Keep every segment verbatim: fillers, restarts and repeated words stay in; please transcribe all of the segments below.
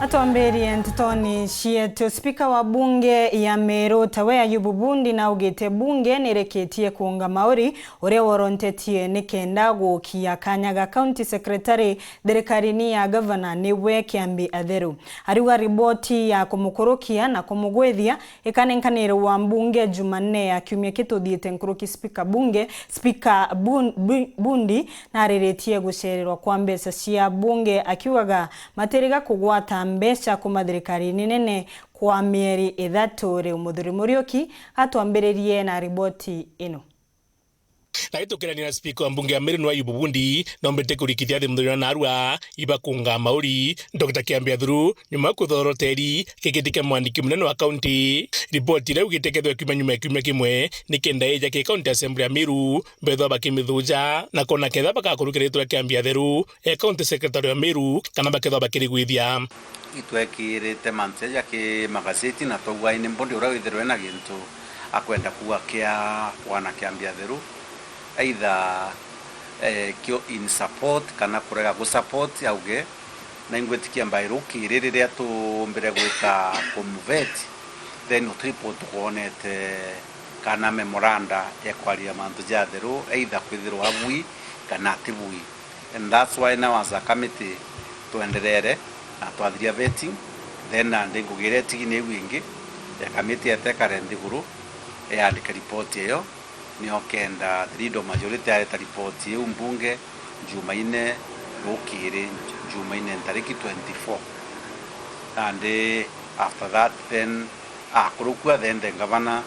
Atwambirie ntetoni cietu. Spika wa bunge ya Meru tawe Ayubu Bundi naugite bunge nirikitie kuunga mauri uria worontetie nikenda gukia kanya ga county secretary thirikarine ya gavana niwe Kiambi Atheru. Ariuga riboti ya kumukurukia na kumugwithia ikanenkanirwa mbunge Jumanne ya kiumia kituthiite nkuruki. Spika bunge, Spika Bun-, Bu-, Bundi nariritie gucererwa kwa mbeca cia bunge akiugaga matiriga kugwata mbeca kuma thirikarine nene kwa mieri ithatu. Riu Muthuri Muriuki atwambiririe na riboti ino. Na itukirania na spika wa mbunge ya Meru nwa Ayubu Bundi, nombete kurikithia thi muthenya wa narua ibakunga mauri, Doctor Kiambi Atheru, nyuma ya kwithwa uroteri kigiti kia mwandiki munene wa kaunti. Riboti iria ugite kethwa kiumia nyuma ya kiumia kimwe, nikenda ija ki county assembly ya Meru, bethwa bakimithuja, na kona ketha bagakurukira ritwa ria Kiambi Atheru, e county secretary wa Meru, kana bakethwa bakirigwithia. Itwekirite mantu jaja ki magazeti na twaugwa ini mbundi uria withirwe na gintu akwenda kuuga kia kwana Kiambi Atheru, either, eh, kio in support kana kurega gu support auge, na ingwitikia mbae rukiri riria tumbire gwita kumuvet, then utu report twonete kana memoranda ya kwaria mantu ja Atheru, either kwithirwa abui kana atibui. And that's why now as a committee twenderere na twathiria vetting, then nandi ngugi iria itigi ni iu ingi ya committee yete ikare nthiguru yandike report iyo, nio kenda the leader of majority areta report iu mbunge Jumaine rukiri, Jumaine ntariki twenty-four. Nandi after that then akurukua, then the governor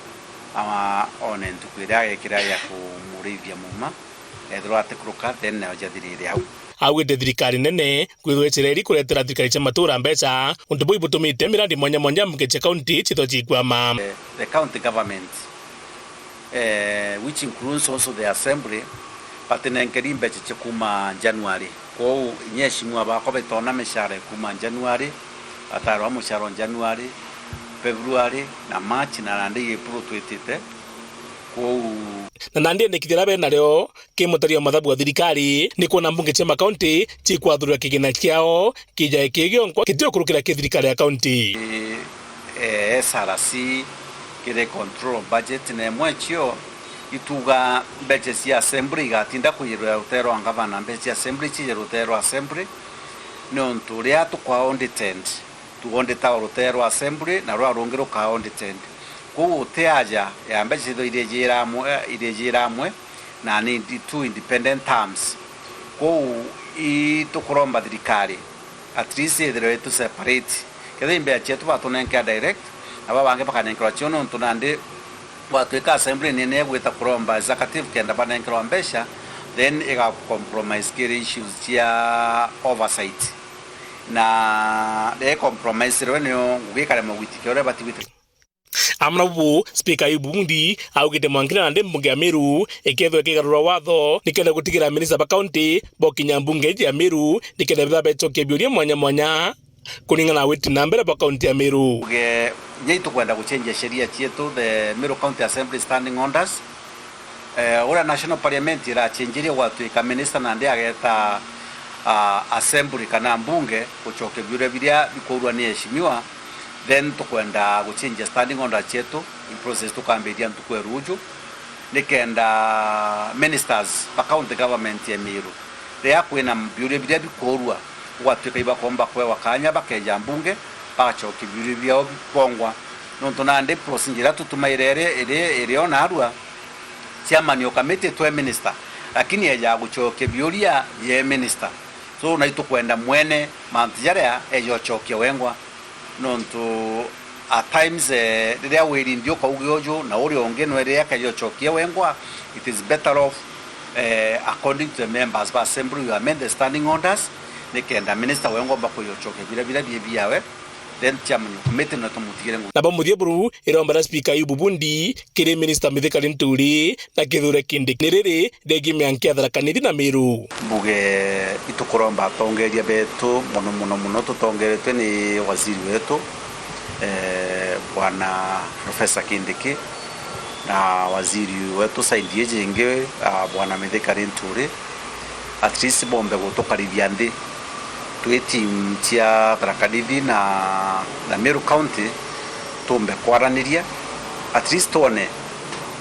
ama one ntuku iria agekira ya kumurithia muma. Ethirwa atikuruka, then nayo jathirire au. Augite thirikari nene kwithwa icireri kuretera thirikari cia matura mbeca, untu buu ibutumite mirandi mwanya mwanya mbunge cia kaunti cithwa cikwama. Eh, the county government, eh, which includes also the assembly, batinenkeri mbeca cia kuma January. Kwou inya eshimiwa bakwa baitona mishara ya kuma January, batarwa mushara o January, February na March na nandi April twitite. Kwou na nandi endekithia ria benario ki mutari wa mathabu wa thirikari ni kwona mbunge cia makaunti cikwathurira kigina kiao kijae ki gionkwa gitio kurukira ki thirikari ya kaunti. Eh, S R C kiri control of budget, na imwe cio ituga mbeca cia assembly igatinda kuirwa rutere rwa ngavana, mbeca cia assembly cije rutere rwa assembly, niuntu riria tukwa audited, tu audita o rutere rwa assembly na rwa rungi ruka audited. Kwou uti aja ya mbeca cithwa irijira amwe, irijira amwe, na ni indi two independent terms. Kwou itukuromba thirikari at least ithirwe itu separate. Kethira i mbeca cietu batunenkea direct, na baba bangi bakanenkerwa cio, nontu nandi gwatuika assembly nene igwita kuromba executive kenda banenkerwa mbeca, then iga compromise kiri issues cia oversight. Na riria compromise rwe nio ngugi ikaremwa gwitikia uria ibati gwitikia. Amwe na bubu, Spika Ayubu Bundi augite mwankira nandi mbunge ya Meru ikethwa ikigarura watho nikenda gutigira minista ba kaunti bokinya mbunge iji ya Meru nikenda betha becokia biuria mwanya mwanya. Kuringana na witi na mbere bwa kaunti ya Meru. Ge-, inya itukwenda gucenjia sheria cietu, the Meru County Assembly Standing Orders, eh, uria National Parliament irachenjirie gwatuika minister nandi ageta, ah, assembly kana mbunge gucokia biuria biria bikuurua ni eshimiwa, then tukwenda gucenjia standing order cietu, in process tukambiria ntuku ya ruuju, nikenda ministers ba county government ya Meru, riria kwina biuria biria bikuurua, gwatuika ibakomba kwewa kanya bakeja mbunge, bagacokia biuria biao bikongwa. Nontu nandi procedure iria tutumaire iri, iri, iri o narua, chairman o committee twe minister, lakini eja gucokia biuria ye minister. So, na itukwenda mwene mantu jaria eja ucokia wengwa. Nontu at times, eh, riria wiri nthi ukauga uju, na uria ungi nwe riria akeja ucokia wengwa, it is better off, eh, according to the members ba assembly, you amend the standing orders, nikenda minister wengwa omba kuja ucokia biria, biria bie biawe, then chairman of committee no tumutigire ngu- Nabo muthia buru iromba na Spika Ayubu Bundi kiri Minister Mithika Linturi na Kithure Kindiki ni riri, Ndegimea nkiathara Kanithi na Meru. Mbuge itukuromba atongeria betu, mono, mono, mono tutongeretwe ni waziri wetu, eh, Bwana Professor Kindiki, na waziri wetu side iji ingi, ah, Bwana Mithika Linturi, at least bombe gutukarithia nthi, Twi team cia Tharaka Nithi na, na Meru County tumbe kwaraniria, at least twone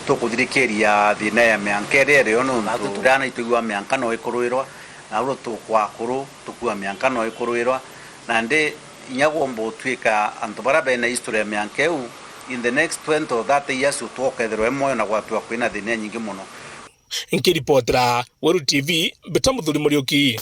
tukuthirikiria thina ya mianka iria irio nontu turia ana itwigua mianka no ikurwirwa, na uru tukwa akuru tukua mianka no ikurwirwa, na ndi inya gwomba utwika antu baria bena history ya mianka iu in the next twenty or thirty years utwokethirwa e mwoyo na gwatwa kwina thina nyingi muno. Nkiripotera Weru T V, Mbita Muthuri Muriuki.